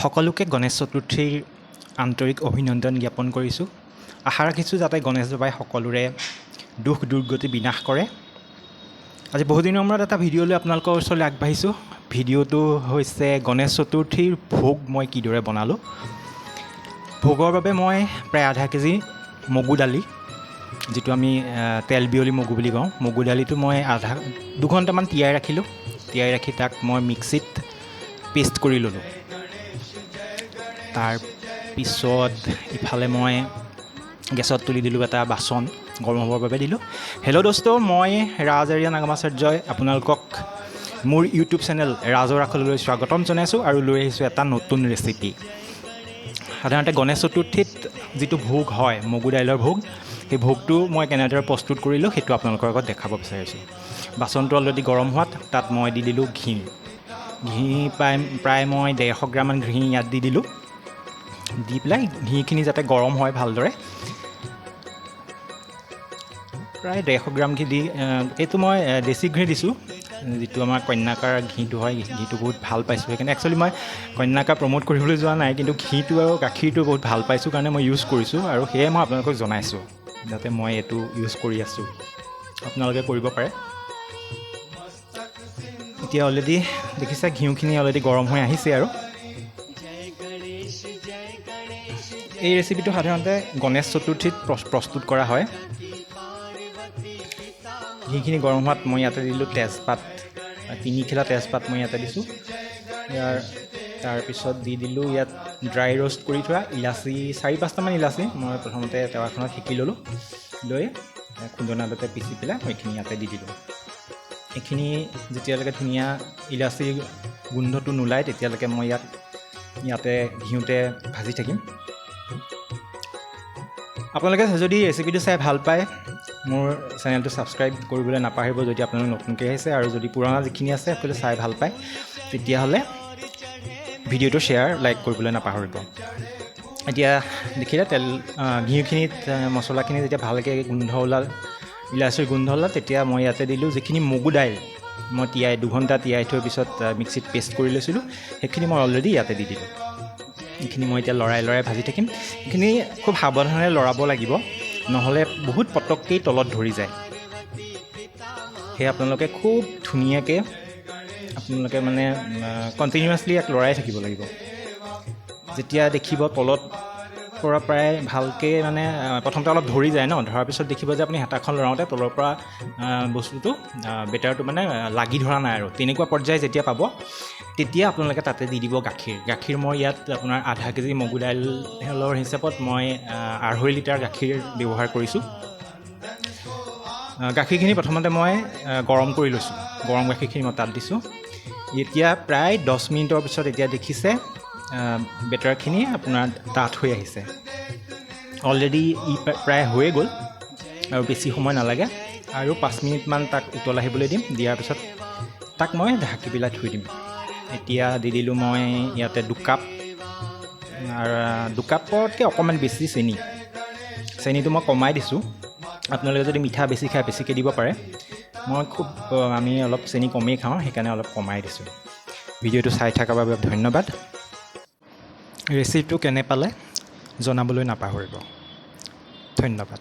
সকলোকে গণেশ চতুৰ্থীৰ আন্তৰিক অভিনন্দন জ্ঞাপন কৰিছোঁ। আশা ৰাখিছোঁ যাতে গণেশ বাবাই সকলোৰে দুখ দুৰ্গতি বিনাশ কৰে। আজি বহুদিনৰ মূৰত এটা ভিডিঅ' লৈ আপোনালোকৰ ওচৰলৈ আগবাঢ়িছোঁ। ভিডিঅ'টো হৈছে গণেশ চতুৰ্থীৰ ভোগ মই কিদৰে বনালোঁ। ভোগৰ বাবে মই প্ৰায় আধা কেজি মগু দালি, যিটো আমি তেল বিয়লি মগু বুলি কওঁ, মগু দালিটো মই 2 ঘণ্টামান তিয়াই ৰাখিলোঁ। তিয়াই ৰাখি তাক মই মিক্সিত পেষ্ট কৰি ল'লোঁ। তাৰপিছত ইফালে মই গেছত তুলি দিলোঁ এটা বাচন, গৰম হ'বৰ বাবে দিলোঁ। হেল্ল' দোস্ত, মই ৰাজ আৰিয়া নাগমাচাৰ্যই আপোনালোকক মোৰ ইউটিউব চেনেল ৰাজৰ আখললৈ স্বাগতম জনাইছোঁ আৰু লৈ আহিছোঁ এটা নতুন ৰেচিপি। সাধাৰণতে গণেশ চতুৰ্থীত যিটো ভোগ হয়, মগু দাইলৰ ভোগ, সেই ভোগটো মই কেনেদৰে প্ৰস্তুত কৰিলোঁ, সেইটো আপোনালোকৰ আগত দেখাব বিচাৰিছোঁ। বাচনটো অলৰেডি গৰম হোৱাত তাত মই দি দিলোঁ ঘি। ঘি প্ৰায় প্ৰায় মই 150 গ্ৰামমান ঘি ইয়াত দি দিলোঁ। দি পেলাই ঘিখিনি যাতে গৰম হয় ভালদৰে, প্ৰায় 150 গ্ৰাম ঘি দি, এইটো মই দেশী ঘি দিছোঁ, যিটো আমাৰ কন্যাকাৰ ঘিটো হয়। ঘিটো বহুত ভাল পাইছোঁ, সেইকাৰণে। একচুৱেলি মই কন্যাকাৰ প্ৰম'ট কৰিবলৈ যোৱা নাই, কিন্তু ঘিটো আৰু গাখীৰটো বহুত ভাল পাইছোঁ কাৰণে মই ইউজ কৰিছোঁ আৰু সেয়ে মই আপোনালোকক জনাইছোঁ যাতে মই এইটো ইউজ কৰি আছোঁ, আপোনালোকে কৰিব পাৰে। এতিয়া অলৰেডি দেখিছে, ঘিউখিনি অলৰেডি গৰম হৈ আহিছে। আৰু এই ৰেচিপিটো সাধাৰণতে গণেশ চতুৰ্থীত প্ৰস্তুত কৰা হয়। ঘিখিনি গৰম হোৱাত মই ইয়াতে দিলোঁ তেজপাত, তিনিখিলা তেজপাত মই ইয়াতে দিছোঁ ইয়াৰ। তাৰপিছত দি দিলোঁ ইয়াত ড্ৰাই ৰ'ষ্ট কৰি থোৱা ইলাচি, চাৰি পাঁচটামান ইলাচি মই প্ৰথমতে টাৱাখনত সেকি ল'লোঁ, লৈ খুন্দনাটোতে পিচি পেলাই মই এইখিনি ইয়াতে দি দিলোঁ। এইখিনি যেতিয়ালৈকে ধুনীয়া ইলাচিৰ গোন্ধটো নোলায়, তেতিয়ালৈকে মই ইয়াতে ঘিউতে ভাজি থাকিম। আপোনালোকে যদি ৰেচিপিটো চাই ভাল পায়, মোৰ চেনেলটো ছাবস্ক্ৰাইব কৰিবলৈ নাপাহৰিব, যদি আপোনালোক নতুনকৈ আহিছে। আৰু যদি পুৰণা যিখিনি আছে, সকলোৱে চাই ভাল পায়, তেতিয়াহ'লে ভিডিঅ'টো শ্বেয়াৰ, লাইক কৰিবলৈ নাপাহৰিব। এতিয়া দেখিলে, তেল ঘিউখিনিত মছলাখিনি যেতিয়া ভালকৈ গোন্ধ ওলাল, ইলাচিৰ গোন্ধ ওলাল, তেতিয়া মই ইয়াতে দিলোঁ যিখিনি মগু দাইল মই তিয়াই 2 ঘণ্টা তিয়াই থোৱাৰ পিছত মিক্সিত পেষ্ট কৰি লৈছিলোঁ, সেইখিনি মই অলৰেডি ইয়াতে দি দিলোঁ। এইখিনি মই এতিয়া লৰাই লৰাই ভাজি থাকিম। এইখিনি খুব সাৱধানে লৰাব লাগিব, নহ'লে বহুত পটককেই তলত ধৰি যায়। সেয়ে আপোনালোকে খুব ধুনীয়াকৈ আপোনালোকে মানে কণ্টিনিউৱাছলি ইয়াক লৰাই থাকিব লাগিব। যেতিয়া দেখিব তলত পৰা প্ৰায় ভালকৈ মানে প্ৰথমতে অলপ ধৰি যায় ন, ধৰাৰ পিছত দেখিব যে আপুনি হেতাখন লৰাওঁতে তলৰ পৰা বস্তুটো, বেটাৰটো মানে লাগি ধৰা নাই আৰু তেনেকুৱা পৰ্যায় যেতিয়া পাব, তেতিয়া আপোনালোকে তাতে দি দিব গাখীৰ। গাখীৰ মই ইয়াত আপোনাৰ আধা কেজি মগু দাইলৰ হিচাপত মই 2.5 লিটাৰ গাখীৰ ব্যৱহাৰ কৰিছোঁ। গাখীৰখিনি প্ৰথমতে মই গৰম কৰি লৈছোঁ। গৰম গাখীৰখিনি মই তাত দিছোঁ। এতিয়া প্ৰায় 10 মিনিটৰ পিছত এতিয়া দেখিছে, বেটাৰখিনি আপোনাৰ ডাঠ হৈ আহিছে। অলৰেডি ই প্ৰায় হৈয়ে গ'ল আৰু বেছি সময় নালাগে। আৰু 5 মিনিটমান তাক উতল আহিবলৈ দিম। দিয়াৰ পিছত তাক মই ঢাকি পেলাই থৈ দিম। এতিয়া দি দিলোঁ মই ইয়াতে 2 কাপ আৰু 2 কাপতকৈ অকণমান বেছি চেনি। চেনিটো মই কমাই দিছোঁ। আপোনালোকে যদি মিঠা বেছি খায়, বেছিকৈ দিব পাৰে। মই খুব আমি অলপ চেনি কমেই খাওঁ, সেইকাৰণে অলপ কমাই দিছোঁ। ভিডিঅ'টো চাই থকাৰ বাবে ধন্যবাদ। ৰেচিপিটো কেনে পালে জনাবলৈ নাপাহৰিব। ধন্যবাদ।